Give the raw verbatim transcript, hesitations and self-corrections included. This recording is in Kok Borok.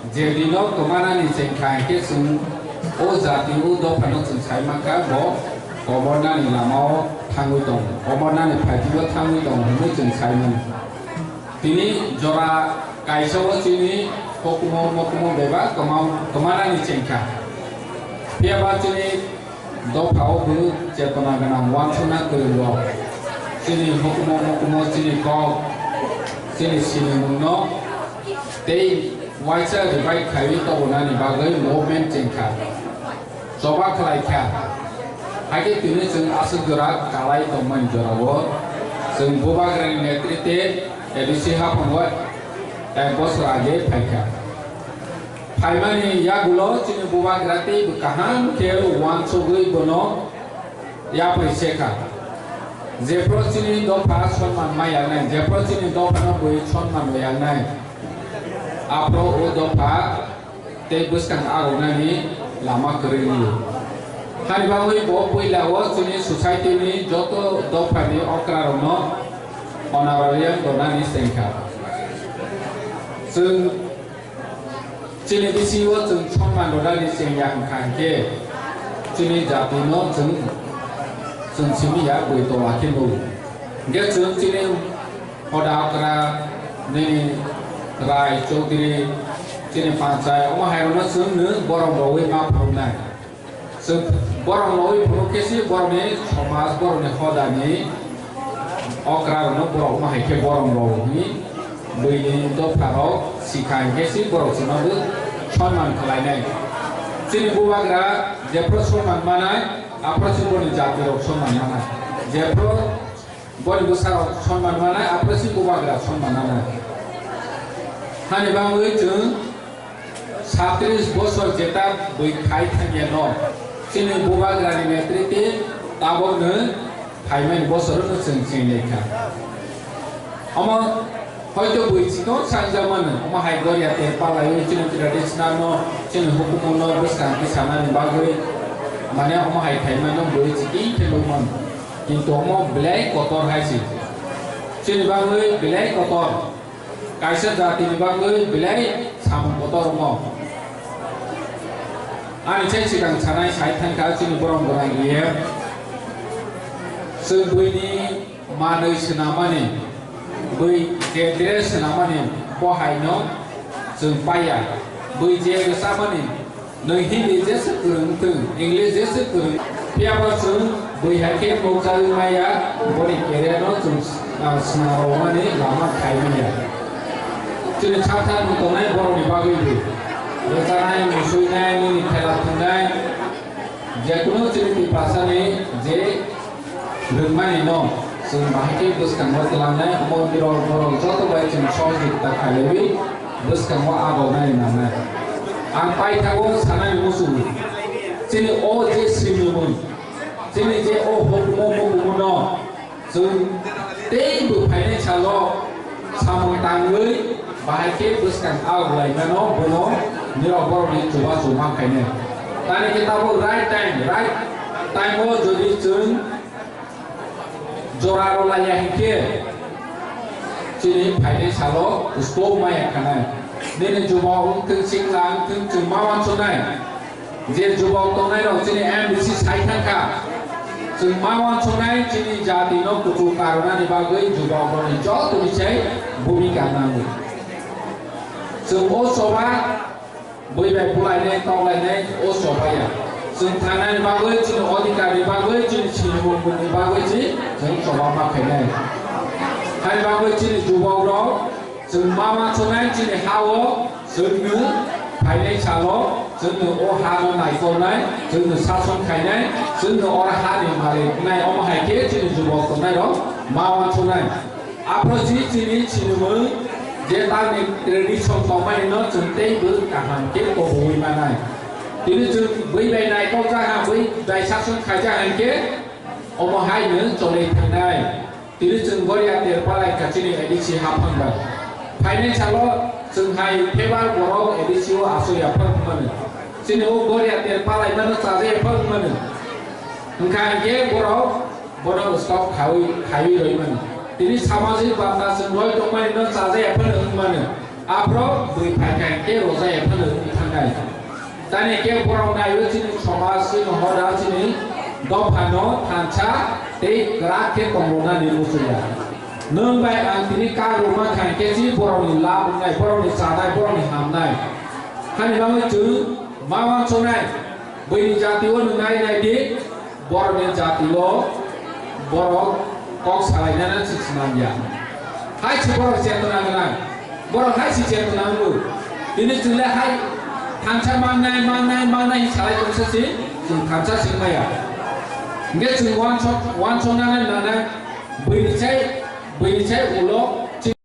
Je dino kwmanani chengkha hinkhe chwng o jati o dophano chwng sai mankha bo komornani lamao thangwi tongo, komornani phaitio thangwi tongo hwnwi chwng sai mano. Tini jora kaisa o chini hukumu mukumu bebak kwma-, kwmanani chengkha. Phiyaba chini dopha o bo chetona gwnang uansukna kwrwng rok chini hukumu mukumu chini kok chini sinimungno tei uaisa rwbai khaiwi tobonani bagwi movement chengkha, choba khlaikha. Hakhe tini chwng aswk jora kalai tongmani jorao chwng Bubagrani netrite A D C haphango ek bosor age phaikha. Phaimani yagulo chini Bubagra teibo kaham khe uansugwi bono yapri sekha. Jephru chini dopha sonman ma yaknai, jephru chini dophano bui sonman rw yaknai, aphru o dopha tei bwskang agonani lama kwrwi nio. Hani bagwi bo puila o chini society ni joto dophani okrarokno honorarium donani chengkha. Chwng chini bisingo chwng sonman donani chengya hwnkha hinkhe chini jatino chwng, chwng simi ya bui tola khe nw. Hinkhe chwng chini hoda okra, nini rai, chowdhury, chini panchai, omo hairokno chwng nw borom rogwi ma phunuknai. Chwng borom rogwi phunuk khe se borokni somaj, borokni hodani okra rokno borok omo hai khe borom rogo hwnwi buini dopha rok sikha hinkhe se borok chwngno bo sonman khlainai. Chini Bubagra jephru sonman manai, aphru se boni jati rok sonman manai. Jephru Boni bwsarok sonman manai, aphuru se Bubagra sonman manai. Hani bagwi chwng satris bosor jeta bui khai thangya no, chini Bubagrani netrite tabokno phaimani bosorono chwng chenglaikha. Omo hoito bui chikon sangjak mano, omo hai goria ter palaiwi chini traditional no, chini hukumu no bwskang khe sanani bagwi, mane omo hai khaimano bui chikon khe nukmano. Kintu omo belai kotor hai se. Chini bagwi belai kotor. Kaisa jatini bagwi belai samung kotor omo. Ani chai sikang sanai sai thangkha chini borom borom iye. Chwng buini manwi swnamani, bui je dress swnamani bo haino chwng paiya. Bui je rwchapmani Nwng Hindi jesa kwrwng wngthwng, English jesa kwrwng, phiyaba chwng bui hai khe nukjagwi maya, boni career no chwng, ah, swnamrokmani lama khai manya. Chini sak sak nwng tongnai borokni bagwi bo rwchanai, musuinai, nini khela thwngnai, jekunu chini Tiprasani je Rwngmani no chwng bahai khe bwskango twlangnai, omo borok, borok joto bai chwng sohojogita khlaiwi bwskango agonani nangnai. Ang paithago sanani muchungo, chini o je swimimung, chini je o hukumu mukumu no chwng teibo phainai salo samung tangwi bahai khe bwskang agoklaimano bono nirok borokni chubachu ma khainai. Tani khe tabuk right time, right time o jodi chwng Jora rw laiya hinkhe chini phainai salo stok maya khanai. Nini jubao wngthwng, sikla wngthwng, chwng ma wansuknai. Je jubao tongnairok chini M D C sai thangkha. Chwng ma wansuknai chini jatino kuchuk karwnani bagwi jubaorokni jotoni sai bhumika nango. Chwng o choba Bui bai bulainai, toklainai, o chobaiya. Chwng thangnani bagwi, chini odhikarni bagwi, chini sinimungni bagwi, chini chwng choba ma khainai. Hani bagwi chini jubakrok, chwng ma wansuknai, chini ha-o, chwngno phainai salo, chwngno o ha-no naikolnai, chwngno sason khainai, chwngno oro hani malik wngnai, omo hai khe chini jubak tongnairok ma wansuknai. Aphro si chini sinimung je tamni tradition tongmani no chwng tei bo kaham khe koboui manai. Tini chwng bui bai naikok jaha, bui bai sason khaijak hinkhe omo hai no choli thangnai. Tini chwng goria ter palai kha chini A D C haphang bai. Phainai salo chwng hai febar borok A D C o asoi aphang mano. Chini o goria ter palai mano chajai aphang mano. Hwnkha hinkhe borok Bono stop khaui, khaiwi rwi mano. Tini samajik banta chwng roi tongmani no chajaya phano wng mano. Aphro bui phaikha hinkhe rojaya phano Tani khe borok naiwi chini somaj, chini hoda, chini dophano thansa tei kwrak khe tongrwnani muchungya. Nwng bai ang tini kak rwma kha hinkhe chini borokni lab wngnai, borokni chanai, borokni hamnai. Hani bagwi chwng ma wansuknai, buini jatio nwng nai nai di, borokni jatio borok kok salainani se swnamya. Hai se borok chetona gwnang, borok hai se chetona wngo. Tini chwng le hai thansa mangnai, mangnai, mangnai hinwi salai tongsa se, chwng thansa se wngmaya. Hinkhe chwng wansok, wansoknani nangnai, buini sai, buini sai ulo